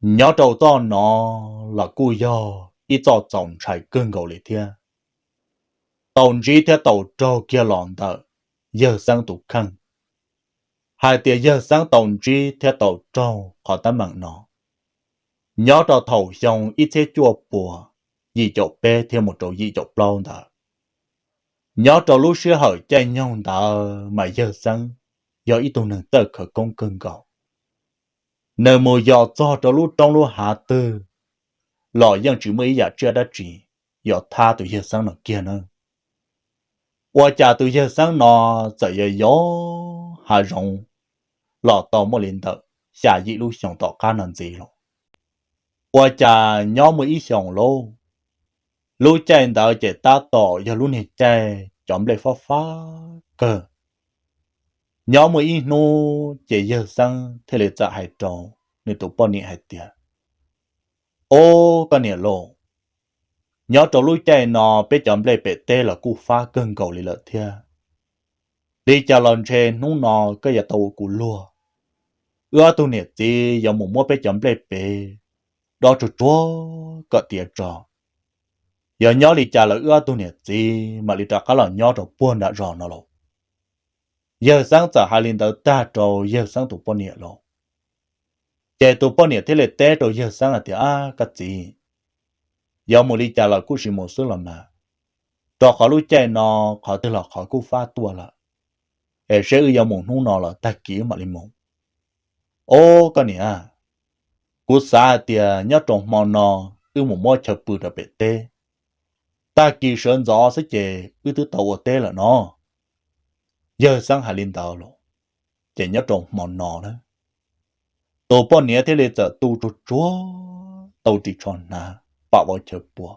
Nyob rau txoj no los kuj yog ib txoj txaus ntshai kawg nkaus li thiab. Tau ntsib thiab tau raug kiag los ntawm Yawg Xeeb tus kheej, hais tias Yawg Xeeb tau ntsib thiab tau raug qhov teeb meem no nyob rau thaum xyoo ib txhiab cuaj puas yim caum peb thiab mus rau yim caum plaub ntawd. Nyob rau lub sij hawm caij nyoog ntawd mas Yawg Xeeb yog ib tug neeg txawj khawv koob kawg nkaus. Nws mus yos txog rau lub roob lub hav twg los yeej tsis muaj ib yam tsiaj dab tsi yuav thab tus Yawg Xeeb no kiag na. Ua cas tus Yawg Xeeb no txawm yos yos hav zoov los tau muaj li ntawm xya yim lub xyoos tom qab no ntxiv los. Ua cas nyob muaj ib xyoos lauj, lub caij ntawd ces tab tom yog lub niag caij cov nplej fab fab kawg. Nyob muaj ib hnub ces Yawg Xeeb thiaj li txawm hais rau nws tus poj niam hais tias, Ob, koj niam lauj, nyob rau lub caij no peb cov nplej pem teb los kuj fab kawg nkaus li lawm thiab. Li cas los ntshe hnub no koj yuav tau ua kuv luag. Wb ob tug niam txiv yuav mus muab peb cov nplej pem dob tsuag tsuag kom tiav tso. Yog nyob li cas lawm wb ob tug niam txiv mam li rov qab los nyob rau puag nram zos no lauj. Yawg Xeeb txawm hais li ntawd tag rau Yawg Xeeb tus poj niam lauj. Ces tus poj niam thiaj li teb rau Yawg Xeeb hais tias, Ab, koj txiv, yuav mus li cas los kuj tsis mus xwb los mas, rau qhov lub caij no qhov twg los qhov kuj fab tuaj lawm, es seb wb yuav mus hnub no los tag kis wb mam li mus. Ob, koj niam, kuv xav hais tias nyob rau hmo no wb mus muab chaw pw rau pem teb, tag kis sawv ntxov xwb ces wb twb tau ua teb lawm no. Yawg Xeeb hais li ntawd los, ces nyob rau hmo no na, tus poj niam thiaj li txawm tu tsuag tsuag tau ris tsho hnav, pam vov chaw pua.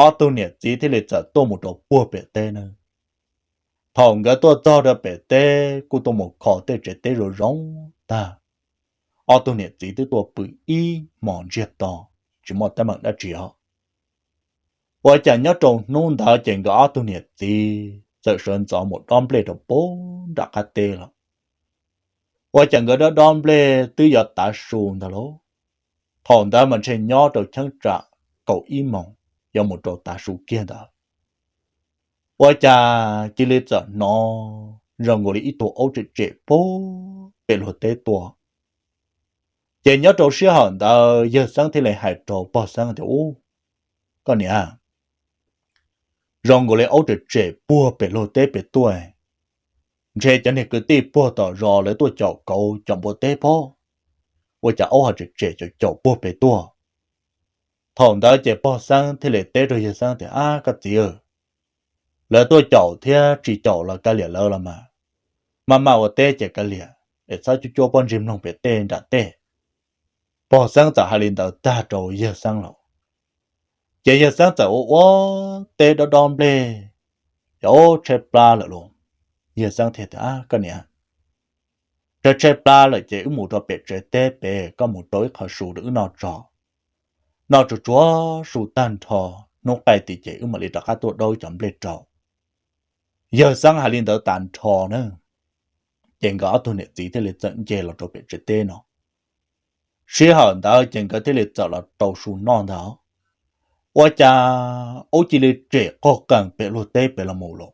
Ob tug niam txiv thiaj li txawm tuaj mus rau puag pem teb na. Thaum nkawd tuaj txog rau pem teb kuj tuaj mus kho tej tsev teb zoo zoo tag, ob tug niam txiv twb tuaj pw ib hmos ntsiag to, tsis muaj teeb meem dab tsi os. Ua cas nyob rau hnub ntawd ces nkawd ob tug niam txiv txawm sawv ntxov mus dob nplej rau puag nram qab teb lawm. Ua cas nkawd dob dob nplej twb yuav tav su ntag lauj. Thaum ntawd mas ntshe nyob rau cheeb tsam kaum ib moos yuav mus rau tav su kiag ntawd. Ua cas cia li txawm hnov zoo nkaus li ib tug aub tsem tsem puag pem luag teb tuaj. Ces nyob rau sij hawm ntawd Yawg Xeeb thiaj li hais rau Pog Xeeb tias, Ub, koj niam, zoo nkaus li aub tsem tsem puag pem luag teb pem tuaj. Ntshe cov niag kwv tij puag tom zos lawv tuaj caum kauv caum npua teb pob, ua cas aub ho tsem tsem caum caum puag pem tuaj? Thaum ntawd ces Pog Xeeb thiaj li teb rau Yawg Xeeb tias, Ab, koj txiv, lawv tuaj caum thiab tsis caum los kav liam lawv los mas, maj maj ua teb ces kav liam, es txhob cuab cuab pob ntseg mloog pem tej nram tej. Pog Xeeb txawm hais li ntawd tag rau Yawg Xeeb lawm, ces Yawg Xeeb txawm ua ua teb dob dob nplej, ces tshaib plab lawm lauj. Yawg Xeeb thiaj tias, Koj niam, tshaib tshaib plab lawm ces wb mus rau pem tsev teb pem, koj mus rau ib qho su rau wb noj tso. Noj tsuag tsuag su tag nrho, hnub qaij tid ces wb mam li rov qab tuaj dob wb cov nplej rau. Yawg Xeeb hais li ntawd tas nrho na, ces nkawd ob tug niam txiv thiaj li txawm nce los rau pem tsev teb no. Sij hawm ntawd ces nkawd thiaj li txawm los rau su noj ntag. Ua cas aub cia li tsem qog qees pem luag teb pem los mus lawm,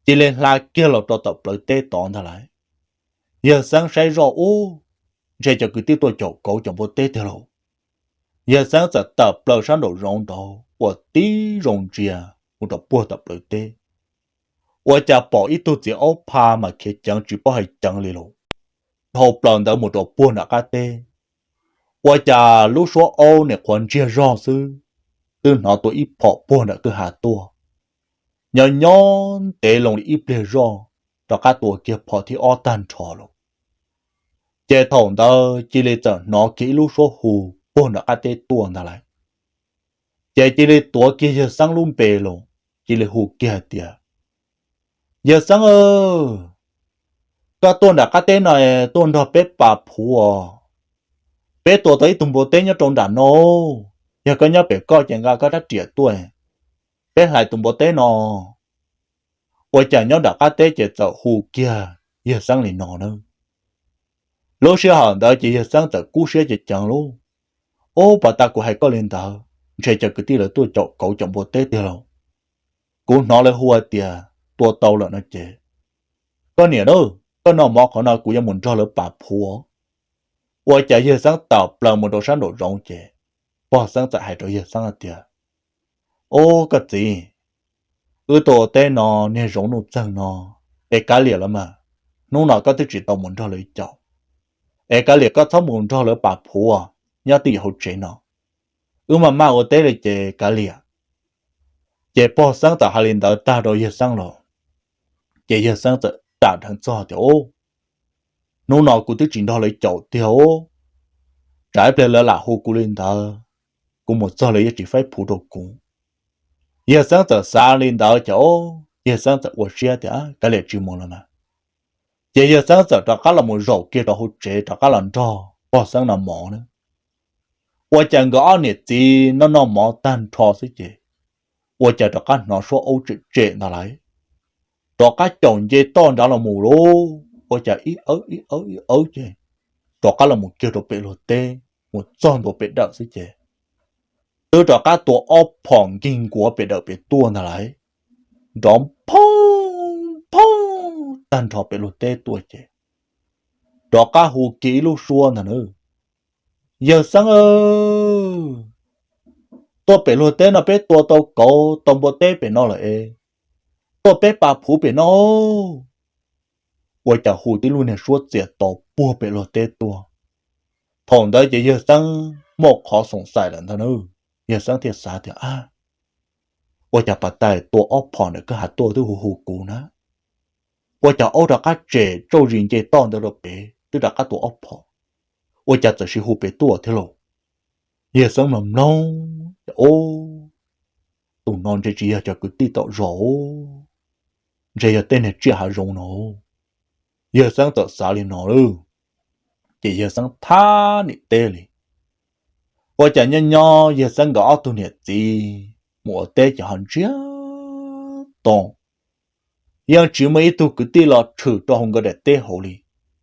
cia li hla kiag los rau tom plawv teb tod ntag lauj. Yawg Xeeb saib zoj ub, ntshe cov kwv tij tuaj caum kauv caum npua teb tiag lauj. Yawg Xeeb txawm tawm plaws sab nraum zoov nraud uas tib zoo ntsia mus rau puag tom plawv teb. Ua cas pom ib tug txiv aub pha mas khiav ceev tsis paub hais ceev li lauj, dhau plaws ntawd mus rau puag nram qab teb. Ua cas lub suab aub nim qhuav ntsiag zog xwb, twb hnov tua ib phom puag nram kwj ha tuaj. Nyob nyob ntev loo li ib pliag zoj, rov qab tua kiag phom thib ob tag nrho lauj. Ces thaum ntawd cia li txawm hnov kiag ib lub suab hu puag nram qab teb tuaj ntag lauj. Ces cia li tuav kiag Yawg Xeeb lub npe los, cia li hu kiag hais tias, Yawg Xeeb, koj tuaj nram qab teb no tuaj nrog peb pas phuv os. Peb tua tau ib tug npua teb nyob rau nram no. Yog koj nyob pem koj ces nqa koj rab riam tuaj, peb hlais tus npua teb no. Ua cas nyob nram qab teb ces txawm hu kiag Yawg Xeeb li no na. Lub sij hawm ntawd ces yawg Xeeb txawm kub siab ceev ceev lauj. Ub, puag ta kuv hais koj li ntawd ntshe cov kwv tij lawv tuaj caum kauv caum npua teb tiag lauj. Kuv hnov lawv hu tias tua tau lawm no ces, koj niam, koj noj mov qhov no kuv yuav mus nrog lawv pas phuv. Ua cas yawg Xeeb tawm plaws mus rau sab nraum zoov ces pog Xeeb txawm hais rau yawg Xeeb hais tias, Ub, koj txiv, wb tuaj ua teb no niag zoov nuj txeeg no es kav liam los mas, hnub no koj twb tsis tau mus nrog lawv caum es kav liam koj txhob mus nrog lawv pas phuv nyob twj ywm hauv tsev no. Wb maj maj ua teb li ces kav liam. Ces pog Xeeb txawm hais li ntawd tag rau yawg Xeeb lawm, ces yawg Xeeb txawm ram dheev txog tias, Ub, hnub no kuv twb tsis nrog lawv caum tiag os. Tsam ib pliag lawv lam hu kuv li ntawd, kuv mus txog lawv yuav tsis faib phuv rau kuv. Yawg Xeeb txawm xav li ntawd ces, ub, yawg Xeeb txawm ua siab tias kav liam tsis mus los mas. Ces yawg Xeeb txawm rov qab los mus zaum kiag rau hauv tsev rov qab los nrog pog Xeeb noj mov na. Ua cas nkawd ob niam txiv noj noj mov tag nrho xwb ces ua cas rov qab hnov suab aub tsem tsem ntag lauj. Rov qab caum nce toj nrad los mus lauj, ua cas ib awb ib awb ib awb ces rov qab los mus kiag rau pem luag teb, mus txog ntua pem dawm xwb ces twb rov qab tua ob phom nkig nkuav pem dawm pem tuaj ntag lauj. Nrov phoob phoob tag nrho pem luag teb tuaj ces rov qab hu kiag ib lub suab ntag na, Yawg Xeeb, tuaj pem luag teb no peb tua tau kauv tau npua teb pem no lawm es, tuaj peb pas phuv pem no. Ua cas hu tib lub niag suab txias to puag pem luag teb tuaj. Thaum ntawd ces yawg Xeeb muaj qhov xoom xaim lawm ntag na. Yawg Xeeb thiaj xav tias, ab, ua cas pas tas tua ob phom ntawm kwj ha tuaj twb hu hu kuv na, ua cas aub rov qab tsem tsauj zis nce toj ntawd rau pem twb rov qab tua ob phom, ua cas txawm sis hu pem tuaj thiab lauj? Yawg Xeeb mloog mloog, ub, tus no ntshe tsis yog cov kwv tij tom zos, ntshe yog tej niag tsiaj hav zoov no. Yawg Xeeb txawm xav li no lawm, ces yawg Xeeb thab niam teb li. Ua cas nyob nyob yawg Xeeb nkawd ob tug niam txiv mus ua teb ces ho ntsiag to, yeej tsis muaj ib tug kwv tij los tshwm rau hauv nkawd daim teb hauv li.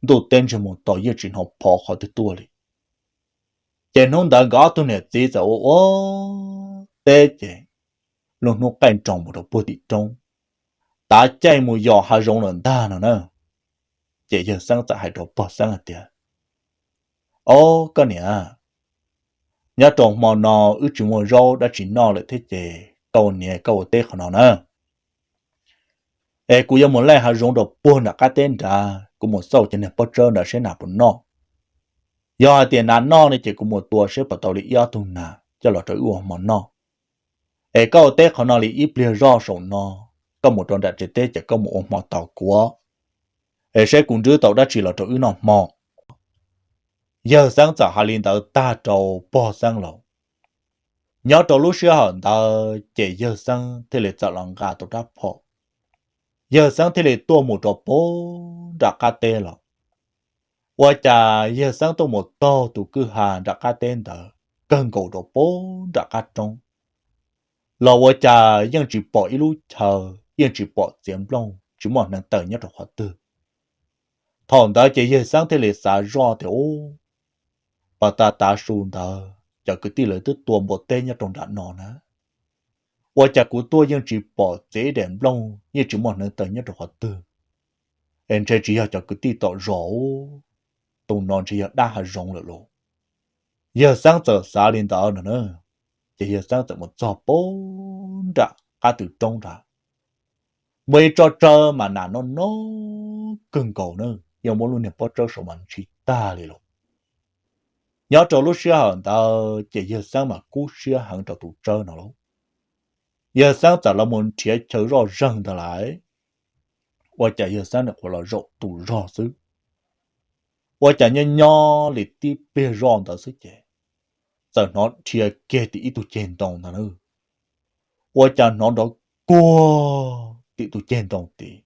Ntuj teb ntsiag mus to yeej tsis hnov phov qhov twg tuaj li. Ces hnub ntawd nkawd ob tug niam txiv txawm ua ua teb ces lub hnub qaij nroos mus rau puag tim roob, tav caij mus yos hav zoov lawm ntag no na. Ces yawg Xeeb txawm hais rau pog Xeeb hais tias, ob, koj niam, nyob rau hmo no wb tsis muaj zaub dab tsi noj lawm thiab ces koj ua niam koj ua teb qhov no na. Es kuv yuav mus laij hav zoov rau puag nram qab teb nrad, kuv mus xauj cov niag pob tsawb nrad saib nas puas noj. Yog hais tias nas noj ne ces kuv mus tua saib puas tau li ib ob tug nas coj los rau wb ua hmo noj. Es koj ua teb qhov no li ib pliag zoj saum no, koj mus rau nram tsev teb ces koj mus ua hmo tos kuv, es saib kuv nrhiav tau dab tsi los rau wb noj hmo. Yawg Xeeb txawm hais li ntawd tag rau pog Xeeb lawm. Nyob rau lub sij hawm ntawd ces yawg Xeeb thiaj li txawm los nqa tau rab phom, yawg Xeeb thiaj li tuaj mus rau puag nram qab teb lawm. Ua cas yawg Xeeb tuaj mus taug tus kwj ha nram qab teb ntawd kawg nkaus rau puag nram qab roob los ua cas yeej tsis pom ib lub chaw, yeej tsis pom txiav nplooj, tsis muaj hneev taw nyob rau qhov twg. Thaum ntawd ces yawg Xeeb thiaj li xav zoj tias, ub, pas tas tav su ntawd cov kwv tij lawv twb tua npua teb nyob rau nram no na, ua cas kuv tuaj yeej tsis pom txiav ib daim nplooj, yeej tsis muaj hneev taw nyob rau qhov twg, es ntshe tsis yog cov kwv tij tom zos, tus no ntshe yog dab hav zoov lawm lauj. Yawg Xeeb txawm xav li ntawd no na, ces yawg Xeeb txawm mus txog puag nram qab tw roob nrad, muaj ib tsob tsawb mas nas noj noj kawg nkaus na, yog muab lub niag pob tsawb saum mas ntshis tag li lauj. Nyob rau lub sij hawm ntawd ces yawg Xeeb mas kub siab heev rau tus tsawb no lauj. Yawg Xeeb txawm los mus nrhiav chaw zoj zeeg ntawd lawm, ua cas yawg Xeeb nim qhuav los zaum tus zog xwb, ua cas nyob nyob li tib pliag zoj ntawd xwb ces txawm hnov dhia kiag tim ib tug ceg ntoo ntag na. Ua cas hnov nrov kuag tim tus ceg ntoo tid.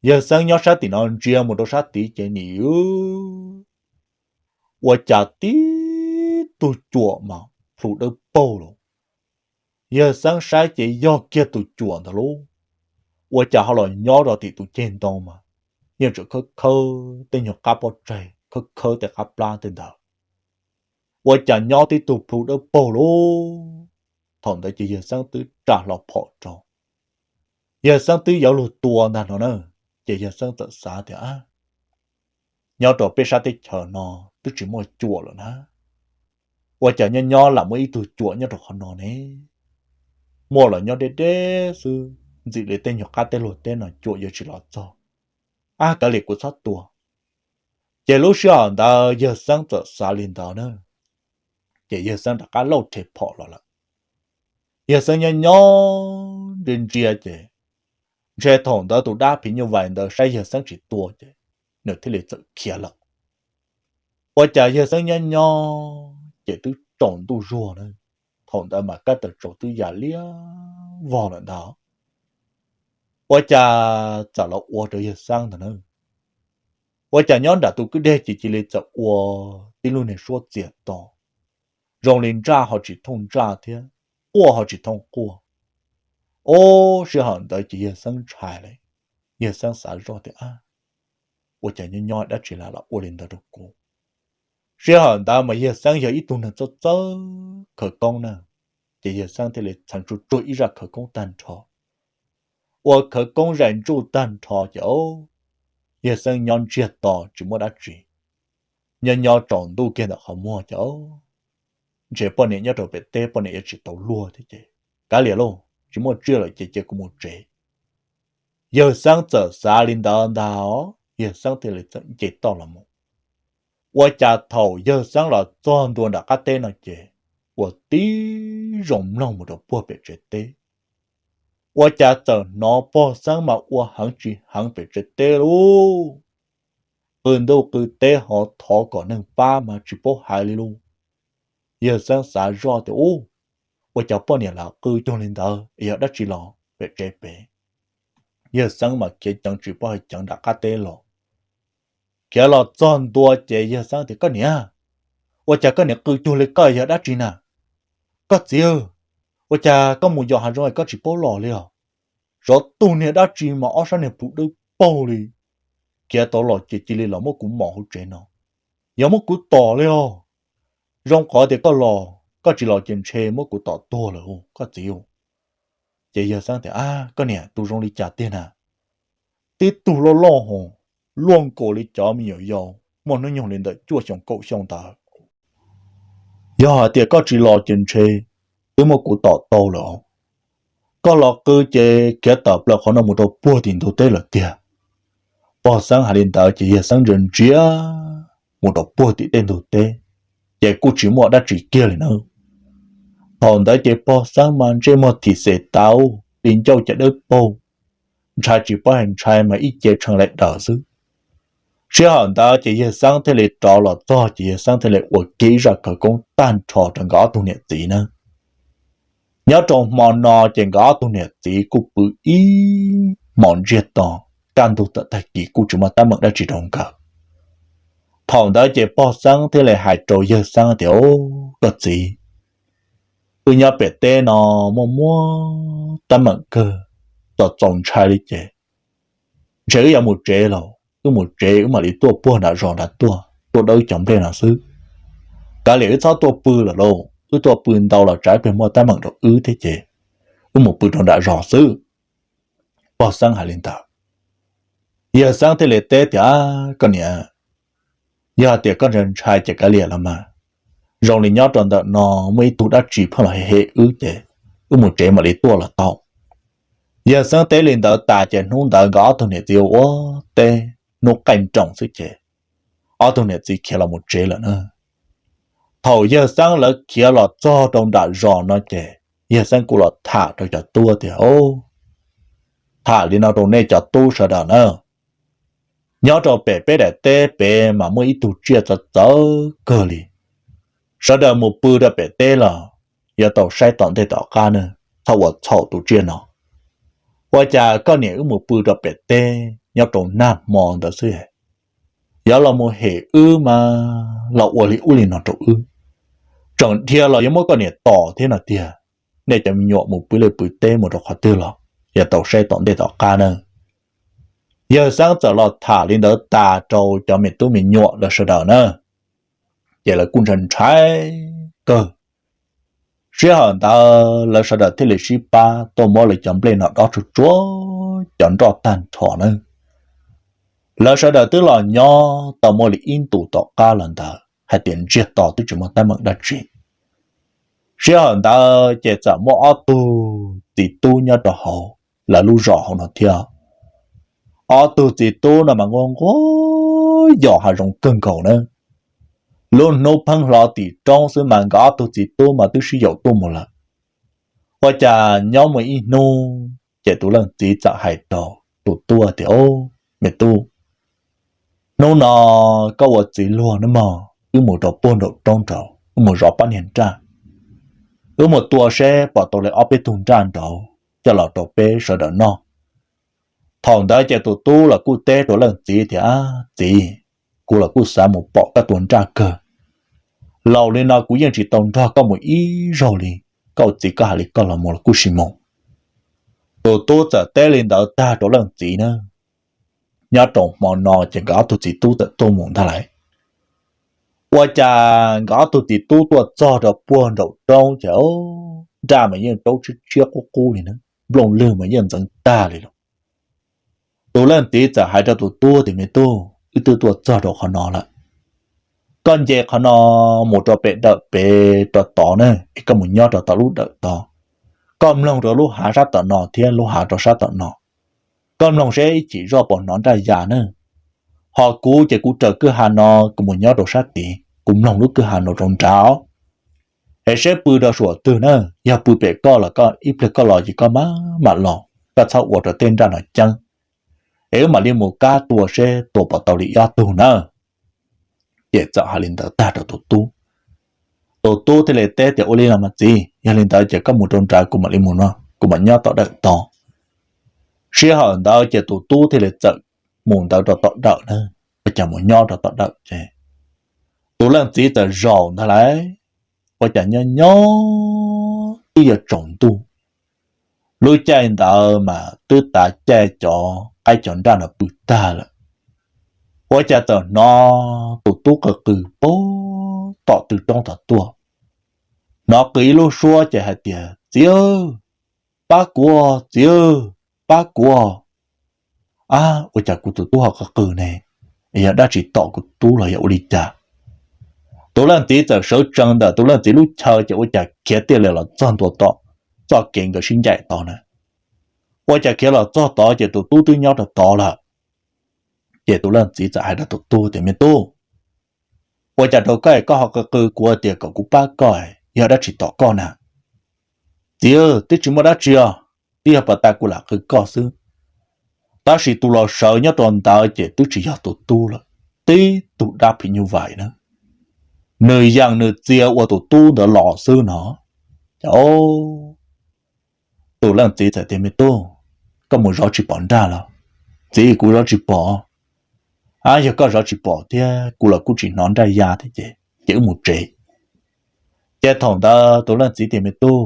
Yawg Xeeb nyob sab tim no ntsia mus rau sab tid ces nim ua cas tib tug cuam mas plhu dawb paug lawm. Yawg Xeeb saib ces yog kiag tus cuam ntawd lauj, ua cas ho los nyob rau tim tus ceg ntoo mas yeej tseem khawb khawb tej nyuag qab pob tsaig khawb khawb tej qab plab tej ntawd. Ua cas nyob tib tug plhu dawb paug lauj. Thaum ntawd ces yawg Xeeb twb ram hlo phom rau. Yawg Xeeb twb yuav luag tua ntag no na, ces yawg Xeeb txawm xav tias, nyob rau peb sab teb chaws no twb tsis muaj cuam lawm na, ua cas nyob nyob lam muaj ib tug cuam nyob rau qhov no ne? Muaj los nyob deb deb xwb, ntxim li tej nyuag qab teb luag teb no cuam yuav tsis los txog. Ab, kav liam kuv txhob tua. Ces lub sij hawm ntawd yawg Xeeb txawm xav li ntawd na, ces yawg Xeeb rov qab lauj rhe phom los lawm. Yawg Xeeb nyob nyob ntsia ntsia ces ntshe thaum ntawd tus dab phim nyuj vais ntawd saib yawg Xeeb tsis tua ces nws thiaj li txawm khiav lawm. Ua cas yawg Xeeb nyob nyob ces twb tsaus ntuj zuag na, thaum ntawd mas kab taws tsaus twb ya liab vog lawm ntag. Ua cas txawm los ua rau yawg Xeeb ntag na. Ua cas nyob nram tus kwj deg ces cia li txawm ua tib lub niag suab txias to, zoo li ntsaj ho tsis thooj ntsaj thiab, quaj ho tsis thooj quaj. Ob sij hawm ntawd ces yawg Xeeb ntshai li, yawg Xeeb xav zoj tias, ua cas nyob nyob dab tsi lam los ua li ntawd rau kuv. Sij hawm ntawd mas yawg Xeeb yog ib tug neeg txawj txawj khawv koob na, ces yawg Xeeb thiaj li txheev tsuj tsuag ib zaj khawv koob tag nrho. Ua khawv koob zais ntsuj tag nrho ces yawg Xeeb nyob ntsiag to tsis muaj dab tsi. Nyob nyob tsaus ntuj kiag ntawm qhov muag ces ntshe poj niam nyob rau pem teb poj niam yuav tsis tau luag thiab ces, kav liam lauj, tsis muaj tsiaj lawm ces cia kuv mus tsev. Yawg Xeeb txawm xav li ntawd ntag, yawg Xeeb thiaj li txawm nce toj los mus. Ua cas thaum yawg Xeeb los txog ntua nram qab teb no ces ua tib zoo mloog mus rau puag pem tsev teb. Ua cas txawm hnov pog Xeeb mas ua heev tsis heev pem tsev teb lauj. Qw ntuj qw teb hov thov kom neeg pab mas tsis paub hais li lauj. Yawg Xeeb xav zoj tias, ub, ua cas poj niam lam qw cuag li ntawd es yog dab tsi los pem tsev pem. Yawg Xeeb mas khiav ceev tsis paub hais ceev nram qab teb los. Khiav los txog ntua ces yawg Xeeb tias, koj niam, ua cas koj niam qw cuag li koj yog dab tsi na? Koj txiv, ua cas koj mus yos hav zoov es koj tsis paub los li os? Tsov tus niag dab tsi mas ob sab niag plhu dawb paug li, khiav tau los ces cia li los muab kuv mos hauv tsev no. Yog muab kuv tom li os. Zoo qhov tias koj los, koj tsis los ces ntshe muab kuv tom tuag lawm koj txiv. Ces yawg Xeeb tias, koj niam, tus zoo li cas tiag na? Tib tug loj loj hos, luaj nkaus li cov me nyuam yaus muaj hnub nyoog li ntawm cuaj xyoo kaum xyoo ntawd. Yog hais tias koj tsis los ces ntshe twb muab kuv tom tau lawm. Koj los qw ces khiav tawm plaws qhov no mus rau puag tim ntug teb lawm tiag. Pog Xeeb hais li ntawd ces yawg Xeeb ntsia ntsia mus rau puag tim tej ntug teb, ces kuj tsis muaj dab tsi kiag li na. Thaum ntawd ces pog Xeeb mas ntsej muag thim xes tau, di ncauj ces dawb paug, ntshai tsis paub hais ntshai mas ib ce tshee laim daws xwb. Sij hawm ntawd ces yawg Xeeb thiaj li rov los txog ces yawg Xeeb thiaj li ua kiag ib zaj khawv koob tag nrho rau nkawd ob tug niam txiv na. Nyob rau hmo no ces nkawd ob tug niam txiv kuj pw ib hmos ntsiag to, kaj ntug tawm tag kis kuj tsis muaj teeb meem dab tsi rau nkawd. Thaum ntawd ces pog Xeeb thiaj li hais rau yawg Xeeb tias, koj txiv, wb nyob pem teb no muaj muaj teeb meem kawg, txaus txaus ntshai li ces ntshe wb yuav mus tsev lawm. Wb mus tsev wb mam li tuaj puag nram zos nrad tuaj, tuaj dawb cov nplej no xwb. Kav liam wb txhob tuaj pw lawm lauj, wb tuaj pw ntau los tsam ib pliag muaj teeb meem rau wb thiab ces wb mus pw rau nram zos xwb. Pog Xeeb hais li ntawd, yawg Xeeb thiaj li teb tias, koj niam, yog hais tias koj ntshai ntshai ces kav liam los mas, zoo li nyob rau ntawm no muaj ib tug dab tsi pheej los hem hem wb ces wb mus tsev mam li tuaj los tau. Yawg Xeeb teb li ntawd tas ces hnub ntawd nkawd ob tug niam txiv ua teb, hnub qaij nroos xwb ces ob tug niam txiv khiav los mus tsev lawm na. Thaum yawg Xeeb lawv khiav los txog rau nram zos no ces yawg Xeeb kuj los tham rau cov tub tias, tham li no rau nej cov tub sawv daws na, nyob rau pem peb daim teb pem mas muaj ib tug tsiaj txawv txawv kawg li. Sawv daws mus pw rau pem teb los yuav tau saib tom ntej tom qab na, txhob ua txhaum tus tsiaj no. Ua cas koj niam wb mus pw rau pem teb nyob rau nag hmo ntawd xwb, yuav los mus hem wb mas los ua li ub li no rau wb, tseem dhia los yuav muab koj niam tom thiab no tiag. Nej cov me nyuam mus pw liaj pw teb mus rau qhov twg los yuav tau saib tom ntej tom qab nawb. Yawg Xeeb txawm los tham li ntawd tas rau cov me tub me nyuam lawv sawv daws na, ces lawv kuj ntshai ntshai kawg. Sij hawm ntawd lawv sawv daws thiaj li sib pab tuaj muab lawv cov nplej no dob tsuag tsuag cov nroj tag nrho na. Lawv sawv daws twb los nyob tau muaj li ib ntus tom qab los ntawd hais tias ntsiag to twb tsis muaj teeb meem dab tsi. Sij hawm ntawd ces txawm muaj ob tug txiv tub nyob rau hauv lawv lub zos hauv no thiab. Ob tug txiv tub no mas nquag nquag yos hav zoov kawg nkaus na. Lub hnub pheej hlo tim roob xwb mas nkawd ob tug txiv tub mas twb sib yaum tuaj mus lawm. Ua cas nyob muaj ib hnub ces tus leej txiv txawm hais rau tus tub tias, Au, me tub, hnub no koj ua txiv luag nawb mog, wb mus rau puag nraum roob nraud, wb mus zov pab niag nraj, wb mus tua seb pom tau li ob peb tug nraj nraud coj los rau peb sawv daws noj. Thaum ntawd ces tus tub los kuj teb rau leej txiv tias, Txiv, kuv los kuj xav mus pom koj tua nraj kawg. Laus li no kuv yeej tsis tau nrog koj mus ib zaug li, koj ua txiv koj hais li koj los mus los kuj sim mus. Tus tub txawm teb li ntawd tag rau leej txiv na. Nyob rau hmo no ces nkawd ob tug txiv tub txawm tuaj mus ntag lauj. Ua cas nkawd ob tug txiv tub tuaj txog rau puag nraum roob ces nraj mas yeej raub tshiab tshiab qub qub li na, nplooj lwg mas yeej ntxeev tag li lawm. Tus leej txiv txawm hais rau tus tub tias, Me tub, wb twb tuaj txog rau qhov no lawm. Koj nce qhov no mus rau pem dawm pem rau tod na, es koj mus nyob rau tom lub dawm tod. Koj mloog rau lub hav sab tom no thiab lub hav rau sab tom no. Koj mloog seb ib chim zoj puas hnov nraj ya na. Ho kuv ces kuv raws kwj ha no kuv mus nyob rau sab tid, kuv mloog lub kwj ha no rau nrad. Es seb pw rau suam twg na, yog pw pem koj los koj ib pliag koj los ces koj mam mam los, koj txhob ua rau tej nraj no ceeb. Es wb mam li mus kab tua seb tua puas tau li ob tug na. Ces txawm hais li ntawd tag rau tus tub. Tus tub thiaj li teb tias, Ua li los mas txiv, yog li ntawd ces koj mus rau nrad, kuv mam li mus no, kuv mam nyob tom dawm tod. Sij hawm ntawd ces tus tub thiaj li txawm mus ntawd rau tom dawm na, ua cas mus nyob rau tom dawm ces tus leej txiv txawm zaum ntag lauj. Ua cas nyob nyob twb yuav tsaus ntuj. Lub caij ntawd mas twb tav caij cov qaib cov nraj no pw tag lawm. Ua cas txawm hnov tus tub qw qw puag tom tw roob tod tuaj. Hnov qw ib lub suab ces hais tias, Txiv, pab kuv, txiv, pab kuv. Ab, ua cas kuv tus tub ho qw qw ne? Yog dab tsi tom kuv tub los yog ua li cas? Tus leej txiv txawm sawv tsees ntawm tus leej txiv lub chaw ces ua cas khiav tiaj li los txog ntua tom txoj kev nkawd sib ncaim tod na. Ua cas khiav los txog tod ces tus tub twb nyob rau tod lawm. Ces tus leej txiv txawm hais rau tus tub tias, Me tub, ua cas rau koj es koj ho qw qw kuv tias kom kuv pab koj, yog dab tsi tom koj na? Txiv, twb tsis muaj dab tsi os, twb yog pas tas kuv lam qw koj xwb. Tab sis tus los sawv nyob rau ntawd ces twb tsis yog tus tub lawm, tib tug dab phim nyuj vais na. Nws yeej nws txia ua tus tub ntawd los xwb no. Ces tus leej txiv txawm tias, Me tub, koj mus zov tsis pom nraj los? Txiv, kuv zov tsis pom. Ab, yog koj zov tsis pom thiab kuv los kuj tsis hnov nraj ya thiab ces, ces wb mus tsev. Ces thaum ntawd tus leej txiv tias, Me tub,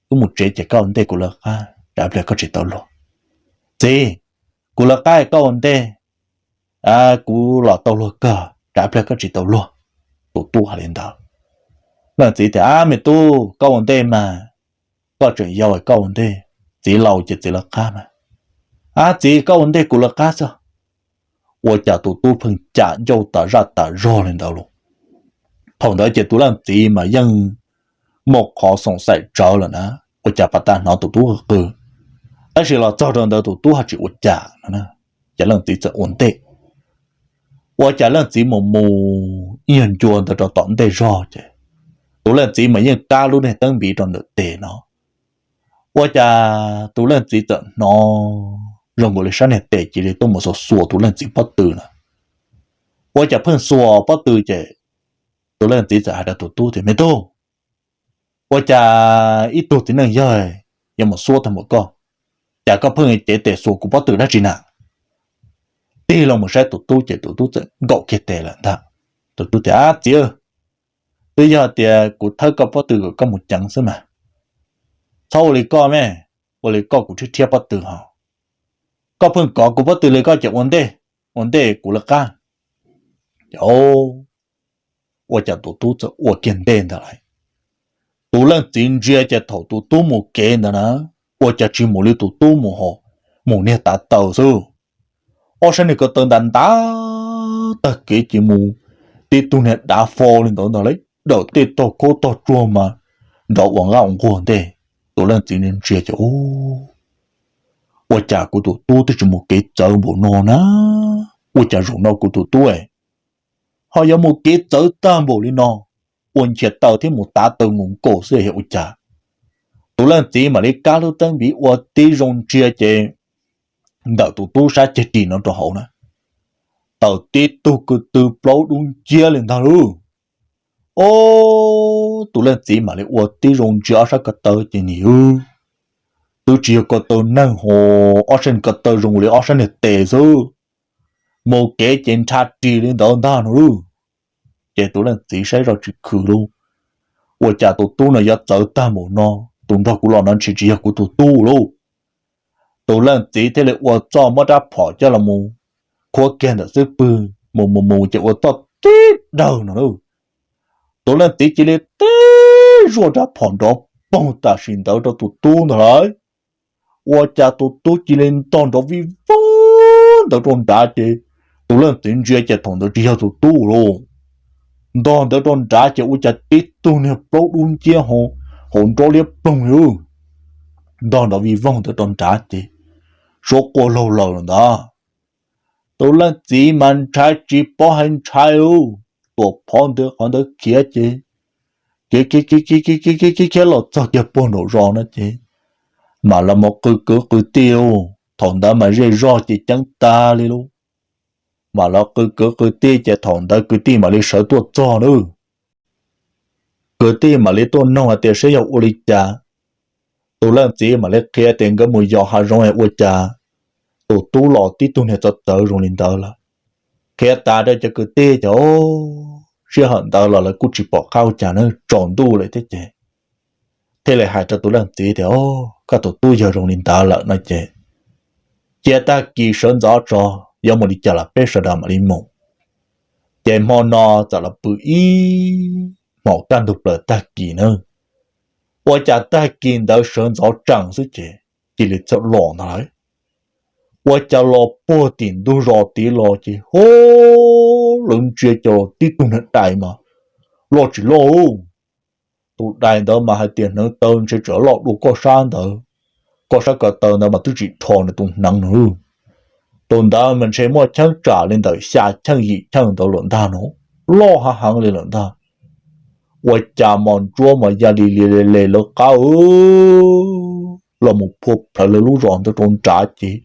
wb mus tsev ces koj ua ntej kuv lawv qab, tsam pliag koj tsis tau luag. Txiv, kuv lawv qab koj ua ntej, kuv los tau luag kawg, tsam pliag koj tsis tau luag. Tus tub hais li ntawd. Leej txiv tias, Ab, me tub, koj ua ntej mas, koj tseem yau koj ua ntej, txiv laus ces txiv lawv qab mas. Ab, txiv, koj ua ntej kuv lawv qab xwb. Ua cas tus tub pheej cam ncauj tas zaj tas zog li ntawd los. Thaum ntawd ces tus leej txiv mas yeej muaj qhov xoom xaim tsawv lawm na, ua cas pas tas hnov tus tub qw qw, tab sis los txog rau ntawd tus tub ho tsis ua cas no. Ces leej txiv txawm ua ntej. Ua cas leej txiv mus mus ib nyuag ncua ntawd rau tom ntej zog ces tus leej txiv mas yeej kab lub niag teeb npiv rau ntawm tes no. Ua cas tus leej txiv txawm hnov zoo nkaus li sab niag tes cia li tuaj mus xuas xuas tus leej txiv pob tw na. Ua cas pheej xuas pob tw ces tus leej txiv txawm hais rau tus tub tias, Me tub, ua cas ib tug txiv neej yawg yuav mus xuab tag npaum koj, cas koj pheej cev tes xuas kuv pob tw dab tsi na? Tig loo mus saib tus tub ces tus tub txawm nkaum kiag tes lawm ntag. Tus tub tias, Ab txiv, twb yog tias kuv thawb koj pob tw kom koj mus ceev xwb mas. Txhob ua li koj me, ua li koj kuv thiab thiab pob tw ho. Koj pheej kov kuv pob tw li koj ces ua ntej, ua ntej kuv lawv qab. Ces ua cas tus tub txawm ua kiag ntej ntag lauj. Tus leej txiv ntsia ces thaum tus tub mus kev ntawd na, ua cas tsis mus li tus tub mus, mus niag tav taw xwb. Ob sab niag ko taw ntav ntav tag kev ces mus tib tug niag dav fo li ntawd ntag lauj, dawm tej tog khaub tog tsuag mas nrov ua nqaj ua nquag ntej. Tus leej txiv ntsia ces ua cas kuv tus tub twb tsis mus kev txawv npaum no na, ua cas zaum no kuv tus tub ho yuav mus kev txawv tag npaum li no, ua nchias taw thiab mus tav taw nkaus nkaus xwb yog ua cas. Tus leej txiv mam li kab lub teeb npiv ua tib zoo ntsia ces ntawm tus tub sab ceg ris no rau hauv na, tawm tib tug ko tw plaub dub nciab li ntag lauj. Ob, tus leej txiv mam li ua tib zoo ntsia ob sab ko taw ces nim twb tsis yog ko taw neeg ho, ob sab ko taw zoo li ob sab niag tes xwb, mus kev ces nrhav ris li ntawd ntag no lauj. Ces tus leej txiv saib zoj tsis khwv lauj, ua cas tus tub no yuav txawv tag npaum no, tus nrog kuv los no ntshe tsis yog kuv tus tub lauj. Tus leej txiv thiaj li ua txoj muab rab phom coj los mus khuab kiag ntawm xub pwg mus mus mus ces ua txoj tib dawg no lauj. Tus leej txiv cia li tib zuaj rab phom nrov poog tam sim ntawd rau tus tub ntag lauj. Ua cas tus tub cia li ntog nrov vij voog ntawd rau nrad ces tus leej txiv ntsia ces thaum ntawd tsis yog tus tub lauj. Ntog ntawd rau nrad ces ua cas tib tug niag plaub dub nciab hauv nrob liab ploog li. Ntog nrov vij voog ntawd rau nrad ces suab quaj laug laws lawm ntag. Tus leej txiv mas ntshai tsis paub hais ntshai lauj, tuam phov ntawd qhov ntawd khiav ces khiav khiav khiav khiav khiav khiav khiav los txog kiag puag nraum zos no ces mam los mus qw kwv qw tij lauj. Thaum ntawd mas zej zog ces ceeb tag li lauj. Mam los qw kwv qw tij ces thaum ntawd kwv tij mam li sawv tuaj txog nawb. Kwv tij mam li tuaj noog hais tias saib yog ua li cas. Tus leej txiv mam li qhia tias nkawd mus yos hav zoov es ua cas tus tub los tib tug niag txawv txawv zoo li ntawd lawm. Qhia tas rau cov kwv tij ces sij hawm ntawd los lawv kuj tsis pom qab ua cas na, tsaus ntuj lawm thiab ces thiaj li hais rau tus leej txiv tias, Koj tus tub yog zoo li ntawd lawm no ces cia tag kis sawv ntxov tso, yuav mus li cas los peb sawv daws mam li mus. Ces hmo no txawm los pw ib hmos kaj ntug plaws tag kis na, ua cas tag kis ntawd sawv ntxov tsees xwb ces cia li txawm los ntag lauj. Ua cas los puag tim ntug zos tid los ces ho lawv ntsia cas los tib tug niag dais mas loj tsis loj. Tus dais ntawd mas hais tias hneev taw ntshe tseem loj dua koj sab ntawd, koj sab ko taw ntawd mas twb tsis rho nws tus hneev no. Tus ntawd mas ntshe muaj cheeb tsam li ntawm xya cheej yim cheej ntawd lawm ntag no, loj hav heev li lawm ntag. Ua cas mos ntsuab mas ya li li le le lawv qab los mus phua plhawv lawv lub zos ntawd rau nrad ces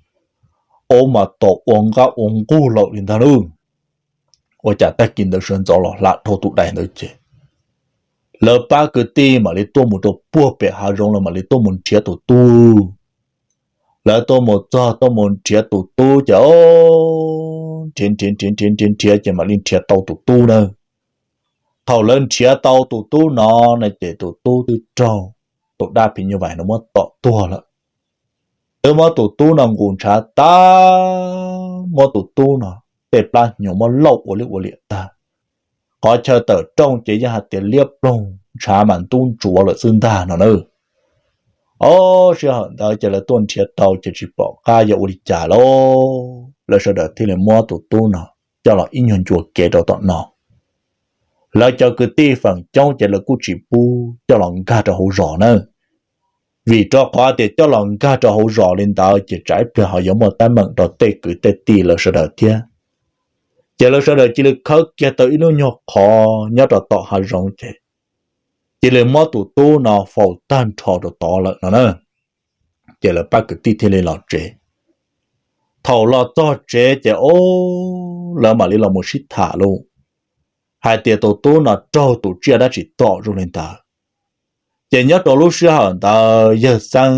ob mas tom ua nqaj ua nqug lawm li ntag lauj. Ua cas tag kis ntawd sawv ntxov los hla dhau tus dais ntawd ces lawv pab kwv tij mam li tuaj mus rau puag pem hav zoov los mam li tuaj mus nrhiav tus tub. Lawv tuaj mus txog tuaj mus nrhiav tus tub ces nrhiav nrhiav nrhiav nrhiav nrhiav ces mam li nrhiav tau tus tub na. Thaum lawv nrhiav tau tus tub no na ces tus tub twb raug tus dab phim nyuj vais no muab tom tuag lawm. Twb muab tus tub no nqus ntshav tag, muab tus tub no tej plab hnyuv muab lauj ua liab ua liam tag, qhov chaw tawm rooj ces yeej hais tias liab ploog ntshav mas ntub ntsuav lawm xwb ntag no na. Ob sij hawm ntawd ces lawv tuaj nrhiav tau ces tsis pom qab yuav ua li cas lauj, lawv sawv daws thiaj li muab tus tub no coj los ib nyuag ncua kev rau tom no. Lawv cov kwv tij feem coob ces lawv kuj tsis pub coj los nkag rau hauv zos na, vim rau qhov tias coj los nkag rau hauv zos li ntawd ces tsam ib pliag ho yuav muaj teeb meem rau tej kwv tej tij lawv sawv daws thiab. Ces lawv sawv daws cia li khawb kiag tau ib lub nyuag qhov nyob rau tom hav zoov ces cia li muab tus tub no faus tag nrho rau tod lawm no na. Ces lawv pab kwv tij thiaj li los tsev. Thaum los txog tsev ces o, lawv mam li los mus sib tham lauj, hais tias tus tub no raug tus tsiaj dab tsi tom zoo li ntawd. Ces nyob rau lub sij hawm ntawd yawg Xeeb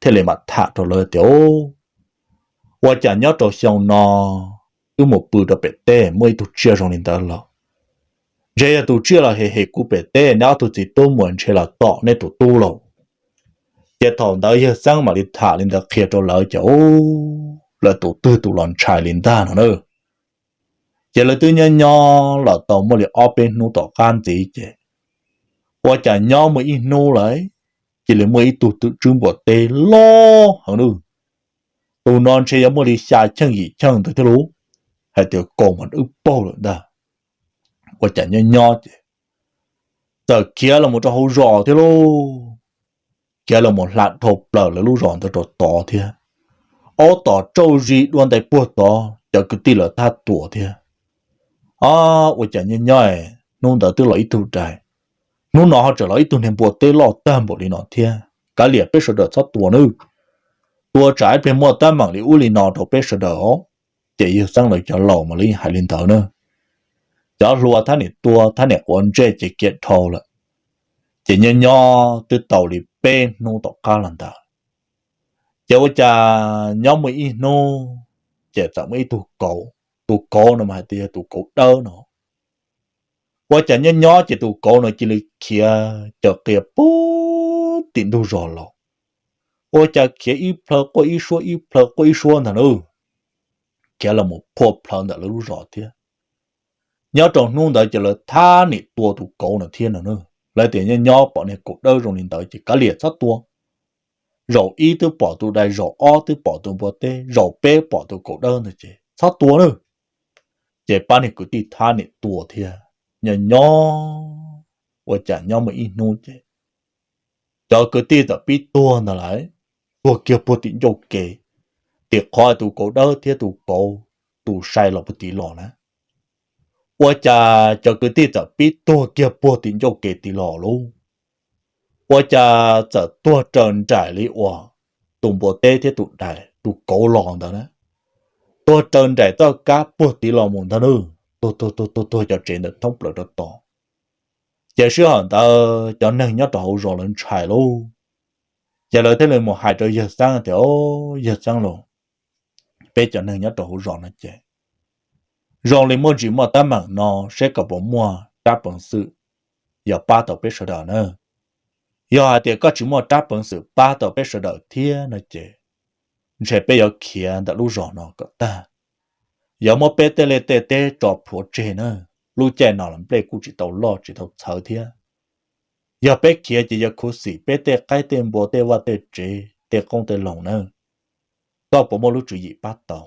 thiaj li mam tham rau lawv tias, Ua cas nyob rau xyoo no wb mus pw rau pem teb muaj ib tug tsiaj zoo li ntawd los? Ntshe yog tus tsiaj los hem hem kuv pem teb, neb ob tug txiv tub muas ntshe los tom neb tus tub lauj. Ces thaum ntawd yawg Xeeb mam li tham li ntawd qhia rau lawv ces o, lawv tus twg tus los ntshai li ntag no na. Ces lawv twb nyob nyob los tau muaj li ob peb hnub tom qab ntxiv ces ua cas nyob muaj ib hnub lawm, cia li muaj ib tug twm tswb npua teb loj heev na. Tus no ntshe yuav muaj li xya cheej yim cheej ntawd thiab lauj, hais tias kaus mas wb paug lawm ntag. Ua cas nyob nyob ces txawm khiav los mus rau hauv zos thiab lauj. Khiav los mus hla dhau plaws lawv lub zos ntawd rau tod thiab. Ob tom tsauj zis dua ntais puag tod, cov kwv tij lawv thab tuam thiab. Ua cas nyob nyob hnub ntawd twb los ib tug dais, hnub no ho tseem los ib tug niag npua teb loj tag npaum li no thiab, kav liam peb sawv daws txhob tua nawb. Tua tsam ib pliag muaj teeb meem li ub li no rau peb sawv daws os. Ces yawg Xeeb lawv cov laus mas lawv yeej hais li ntawd na. Cov hluas thab niam tua thab niam quav ntsej ces khiav dhau lawm. Ces nyob nyob twb tau li peb hnub tom qab los ntawd, ces ua cas nyob muaj ib hnub ces txawm muaj ib tug kauv, tus kauv no mas hais tias yog tus kauv dawb no. Ua cas nyob nyob ces tus kauv no cia li khiav caws qias puag tim ntug zos los. Ua cas khiav ib plhaw quaj ib suab ib plhaw quaj ib suab ntag na. Khiav los mus phua plhawv ntawm lawv lub zos thiab. Nyob rau hnub ntawd ces lawv thab niam tua tus kauv no thiab no na. Lawv tias nyob nyob pom niag kauv dawb zoo li ntawd ces kav liam txhob tua. Zaum ib twb pom tus dais, zaum ob twb pom tus npua teb, zaum peb pom tus kauv dawb ntawd ces txhob tua na. Ces pab niag kwv tij thab niam tua thiab. Nyob nyob ua cas nyob muaj ib hnub ces cov kwv tij txawm pib tuag ntag lawm, tuag kiag puag tim ncauj kev, tim qhov tus kauv dawb thiab tus kauv tus sai los puag tim los na. Ua cas cov kwv tij txawm pib tuag kiag puag tim ncauj kev tim los lauj. Ua cas txawm tuag raws nraim li uas tus npua teb thiab tus dais tus kauv los ntawd na. Tuag raws nraim txoj kab puag tim los mus ntag na. Tuag tuag tuag tuag tuag cov tsev ntawd thoob plaws rau tod. Ces sij hawm ntawd cov neeg nyob rau hauv zos lawv ntshai lauj. Ces lawv thiaj li mus hais rau yawg Xeeb tias, Au, yawg Xeeb lauj, peb cov neeg nyob rau hauv zos no ces zoo li muaj ntsis muaj teeb meem no, seb koj puas muaj rab peev xwm yuav pab tau peb sawv daws na. Yog hais tias koj tsis muaj rab peev xwm pab tau peb sawv daws thiab no ces ntshe peb yuav khiav ntawm lub zos no kom tag, yuav muab peb tej liaj tej teb tso plhuav tseg na. Lub caij no los nplej kuj tsis tau loj tsis tau txhawv thiab. Yog peb khiav ces yuav khuv xim peb tej qaib tej npua tej vaj tej tsev tej qoob tej loo na. Koj puas muaj lub tswv yim pab tau?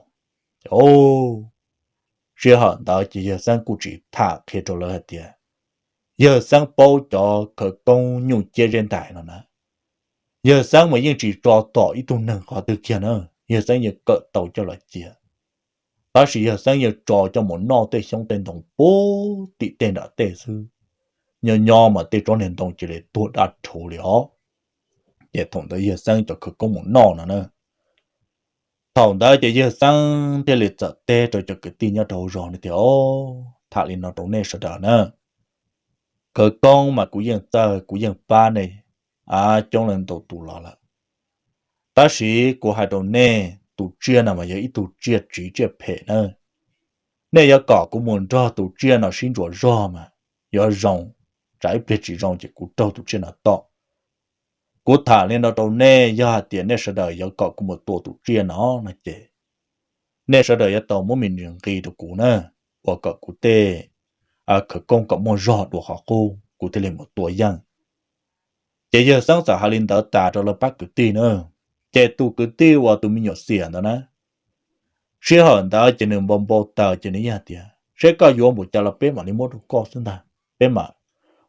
Ces sij hawm ntawd ces yawg Xeeb kuj tsis tham qhia rau lawv hais tias yawg Xeeb paub cov khawv koob nyuj ciab zeb ntais no na. Yawg Xeeb mas yeej tsis tso tom ib tug neeg qhov twg kiag na, yawg Xeeb yeej kawm tau coj los cia. Tab sis yawg Xeeb yeej tso coj mus noj tej xyoob tej ntoo puag tim tej nram tej xwb. Nyob nyob mas tej tsob niag ntoo cia li tuag dab rhuv li os. Ces thaum ntawd yawg Xeeb cov khawv koob mus noj no na. Thaum ntawd ces yawg Xeeb thiaj li txawm teb rau cov kwv tij nyob rau hauv zos no tias, Au, tham li no rau nej sawv daws na, khawv koob mas kuv yeej txawj kuv yeej pab nej coob leej ntau tus los lawm. Tab sis kuv hais rau nej, tus tsiaj no mas yog ib tug tsiaj tsiv tsiaj phem na. Nej yuav kom kuv mus nrog tus tsiaj no sib ntsuas zog mas yuav zoo, tsam ib pliag tsis zoo ces kuv raug tus tsiaj no tom. Kuv tham li no rau nej, yog hais tias nej sawv daws yuav kom kuv mus tua tus tsiaj no no ces nej sawv daws yuav tau muab me ntsis nqi rau kuv na, uas kom kuv tej khawv koob kom muaj zog dua qhov qub kuv thiaj li mus tua yeej. Ces yawg Xeeb txawm hais li ntawd tas rau lawv pab kwv tij na. Ces tus kwv tij uas tus me nyuam xiam ntawd na, sij hawm ntawd ces nws npau npau taws ces nws yeej hais tias, Seb koj yuav npaum cas los peb mam li muab rau koj xwb ntag, peb mam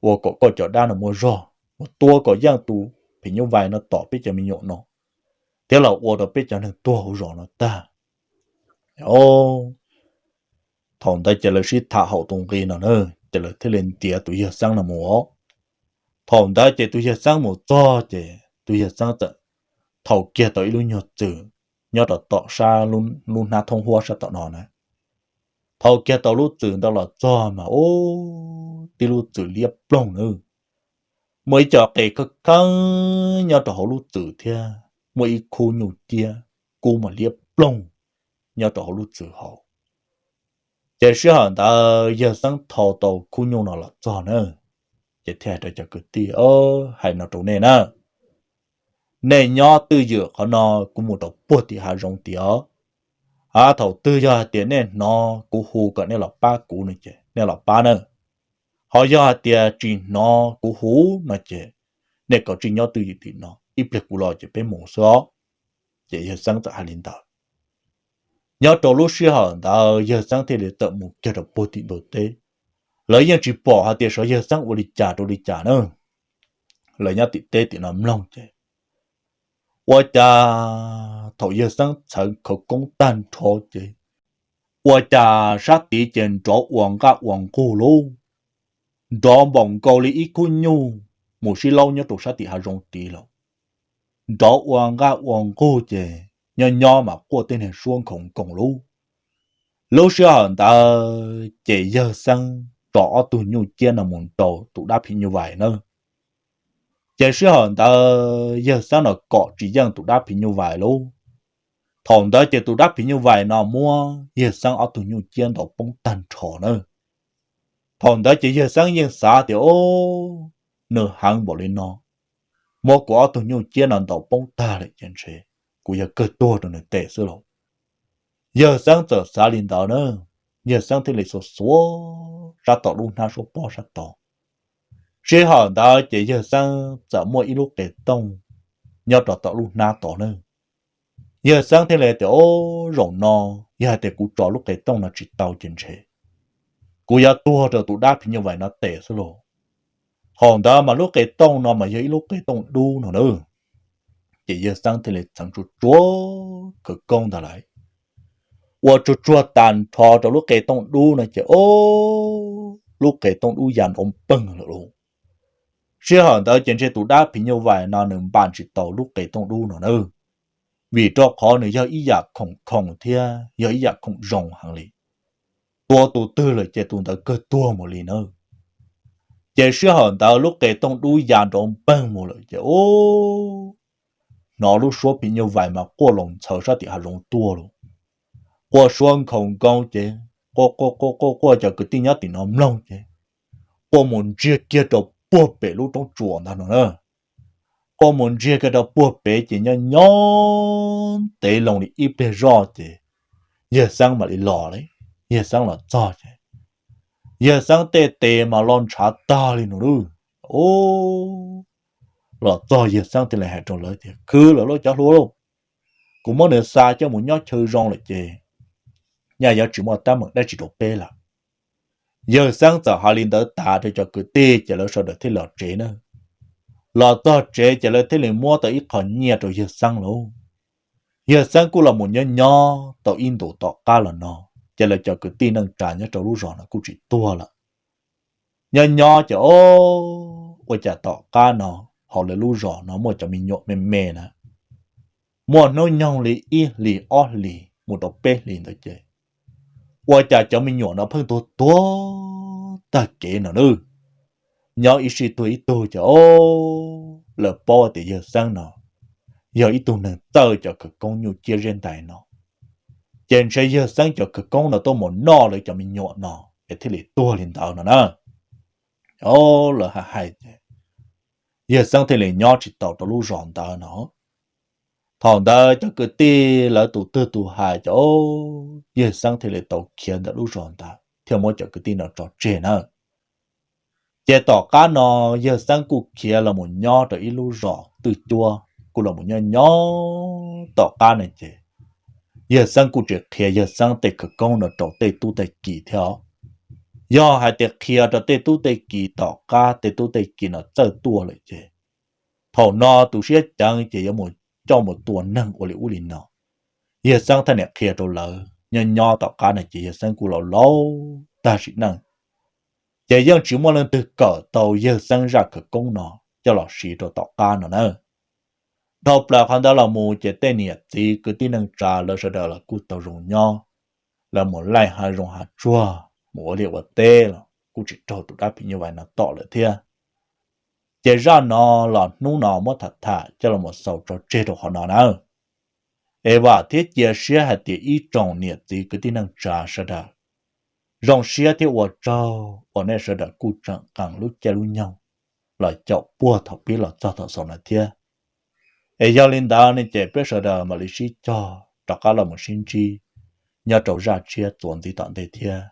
ua kom koj cov dab no muaj zog, mus tua kom yeej tus phim nyuj vais no tom peb cov me nyuam no, thiab los ua rau peb cov neeg tuag hauv zos no tag. Thaum ntawd ces lawv sib tham haum tus nqi no na, ces lawv thiaj li ntiav tus yawg Xeeb no mus os. Thaum ntawd ces tus yawg Xeeb mus txog ces tus yawg Xeeb txawm thau kiag tau ib lub nyuag txwm nyob rau tom sab lub hnab thoob huab sab tom no na. Thau kiag tau lub txwm ntawd los txog mas ub, tib lub txwm liab ploog na. Muaj ib co qe khawb kheeb nyob rau hauv lub txwm thiab muaj ib khub nyuj ciab kub mas liab ploog nyob rau hauv lub txwm hauv. Ces sij hawm ntawd yawg Xeeb thau tau khub nyuj no los txog na, ces thiaj hais rau cov kwv tij, Hais no rau nej na, nej nyob twj ywm qhov no, kuv mus rau puag tim hav zoov tiag os. Thaum twg yog hais tias nej hnov kuv hu kom nej los pab kuv no ces nej los pab na. Ho yog hais tias tsis hnov kuv hu no ces nej kav tsij nyob twj ywm tim no, ib pliag kuv los ces peb mus xwb os. Ces yawg Xeeb txawm hais li ntawd. Nyob rau lub sij hawm ntawd yawg Xeeb thiaj li txawm mus kiag rau puag tim ntug teb. Lawv yeej tsis pom hais tias xyov yawg Xeeb ua li cas rau li cas na. Lawv nyob tim teb tim no mloog ces ua cas thaum yawg Xeeb txhawv khawv koob tag nrho ces ua cas sab tid ces nrov ua nqaj ua nqug lauj, nrov npaum nkaus li ib khub nyuj mus sib laub nyob rau sab tim hav zoov tid lawm. Nrov ua nqaj ua nqug ces nyob nyob mas quaj tej niag suab nkhaus nkoos lauj. Lub sij hawm ntawd ces yawg Xeeb tso ob tug nyuj ciab no mus nraus tus dab phim nyuj vais na. Ces sij hawm ntawd yawg Xeeb no kom tsis yeej tus dab phim nyuj vais lauj. Thaum ntawd ces tus dab phim nyuj vais no muab yawg Xeeb ob tug nyuj ciab ntaus poob tag nrho na. Thaum ntawd ces yawg Xeeb yeej xav tias, o, nws heev npaum li no, muab kuv ob tug nyuj ciab no ntaus poob tag lawm ces ntshe kuv yog kawg tuag rau nws tes xwb lauj. Yawg Xeeb txawm xav li ntawd na, yawg Xeeb thiaj li xuas xuav sab tom lub hnab suab pob sab tod. Sij hawm ntawd ces yawg Xeeb txawm muaj ib lub qe tooj nyob rau tom lub hnab tod na. Yawg Xeeb thiaj li tias, o, zaum no yog hais tias kuv tso lub qe tooj no tsis tau ces ntshe kuv yuav tuag rau tus dab phim nyuj vais no tes xwb lauj. Thaum ntawd mas lub qe tooj no mas yog ib lub qe tooj dub no na. Ces yawg Xeeb thiaj li txheev tsuag tsuag khawv koob ntawd lawm, ua tsuag tsuag tag nrho rau lub qe tooj dub no ces, o, lub qe tooj dub ya nrov npeeg lawm lauj. Sij hawm ntawd ces ntshe tus dab phim nyuj vais no nws npaj tsis tau lub qe tooj dub no na, vim rau qhov nws yog ib yam khoom khoom thiab yog ib yam khoom zoo heev li. Tua tus twg lawm ces tus ntawd kawg tuag mus li na. Ces sij hawm ntawd lub qe tooj dub ya nrov npeeg mus lawm ces, o, hnov lub suab phim nyuj vais mas quaj los ntxhawv sab tim hav zoov tuaj lauj. Quaj suab nkhaus nkoos ces quaj quaj quaj quaj quaj cov kwv tij nyob tim no mloog ces quaj mus ntsiag kiag rau puag pem lub roob tsuas ntag no na. Quaj mus ntsiag kiag rau puag pem ces nyob nyob ntev loo li ib pliag zoj ces yawg Xeeb mam li los li. Yawg Xeeb los txog ces yawg Xeeb tej tes mas lo ntshav tag li no lauj. Los txog yawg Xeeb thiaj li hais rau lawv tias, khwv lawm lauj cov hluas lauj, kuv muab nws xa coj mus nyob chaw zoo lawm ces nyaj yuav tsis muaj teeb meem dab tsi rau peb lawm. Yawg Xeeb txawm hais li ntawd tas rau cov kwv tij ces lawv sawv daws thiaj los tsev na. Los txog tsev ces lawv thiaj li muab tau ib qho nyiaj rau yawg Xeeb lauj. Yawg Xeeb kuj los mus nyob nyob tau ib ntus tom qab los no, ces lawv cov kwv tij neej tsa nyob rau lub zos no kuj tsis tuag lawm. Nyob nyob ces, o, ua cas tom qab no hauv lawv lub zos no muaj cov me nyuam me me na, muaj hnub nyoog li ib hlis ob hlis mus rau peb hlis ntawd ces ua cas cov me nyuam no pheej tuag tuag tag kev no na. Nyob ib sij tuag ib tug ces, o, lawv paub tias yawg Xeeb no yog ib tug neeg txawj cov khawv koob nyuj ciab zeb ntais no, ces ntshe yawg Xeeb cov khawv koob no tuaj mus noj lawv cov me nyuam no es thiaj li tuag li ntawd no na. O, lawv hais hais ces yawg Xeeb thiaj li nyob tsis tau rau lub zos ntawd no. Thaum ntawd cov kwv tij lawv tus twg tus hais ces, o, yawg Xeeb thiaj li tau khiav ntawm lub zos ntawd thiaj muab cov kwv tij no tso tseg na. Ces tom qab no yawg Xeeb kuj khiav los mus nyob rau ib lub zos twj cuab, kuj los mus nyob nyob tom qab no ces yawg Xeeb kuj tsis qhia yawg Xeeb tej khawv koob no rau tej tub tej ki thiab. Yog hais tias qhia rau tej tub tej ki tom qab tej tub tej ki no txawj tuaj lawm ces thaum no tus siab ceev ces yuav mus coj mus tua neeg ua li ub li no. Yawg Xeeb thiaj li qhia rau lawv nyob nyob tom qab no ces yawg Xeeb kuj laus laus tag sim neej, ces yeej tsis muaj leej twg kawm tau yawg Xeeb zaj khawv koob no coj los siv rau tom qab no na. Dhau plaws qhov ntawd los mus ces tej niam txiv kwv tij neej tsa lawv sawv daws los kuj tau zoo nyob, lawv mus laij hav zoov hav tsuag mus ua liaj ua teb los kuj tsis raug tus dab phim nyuj vais no tom lawm thiab. Ces zaj no los hnub no muab tham tham coj los mus xaus tso tseg rau qhov no na. Es vam thiab cia siab hais tias ib tsoom niam txiv kwv tij neej tsa sawv daws zoo siab thiab ua tsaug uas nej sawv daws kuj tseem qee lub caij lub nyoog los caum puag thaum pib los txog thaum xaus no thiab. Es yog li ntawd ne ces peb sawv daws mam li sib cog rov qab los mus sib ntsib nyob rau zaj tshiab txuas ntxiv tom ntej thiab.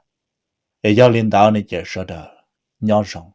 Es yog li ntawd ne ces sawv daws nyob zoo.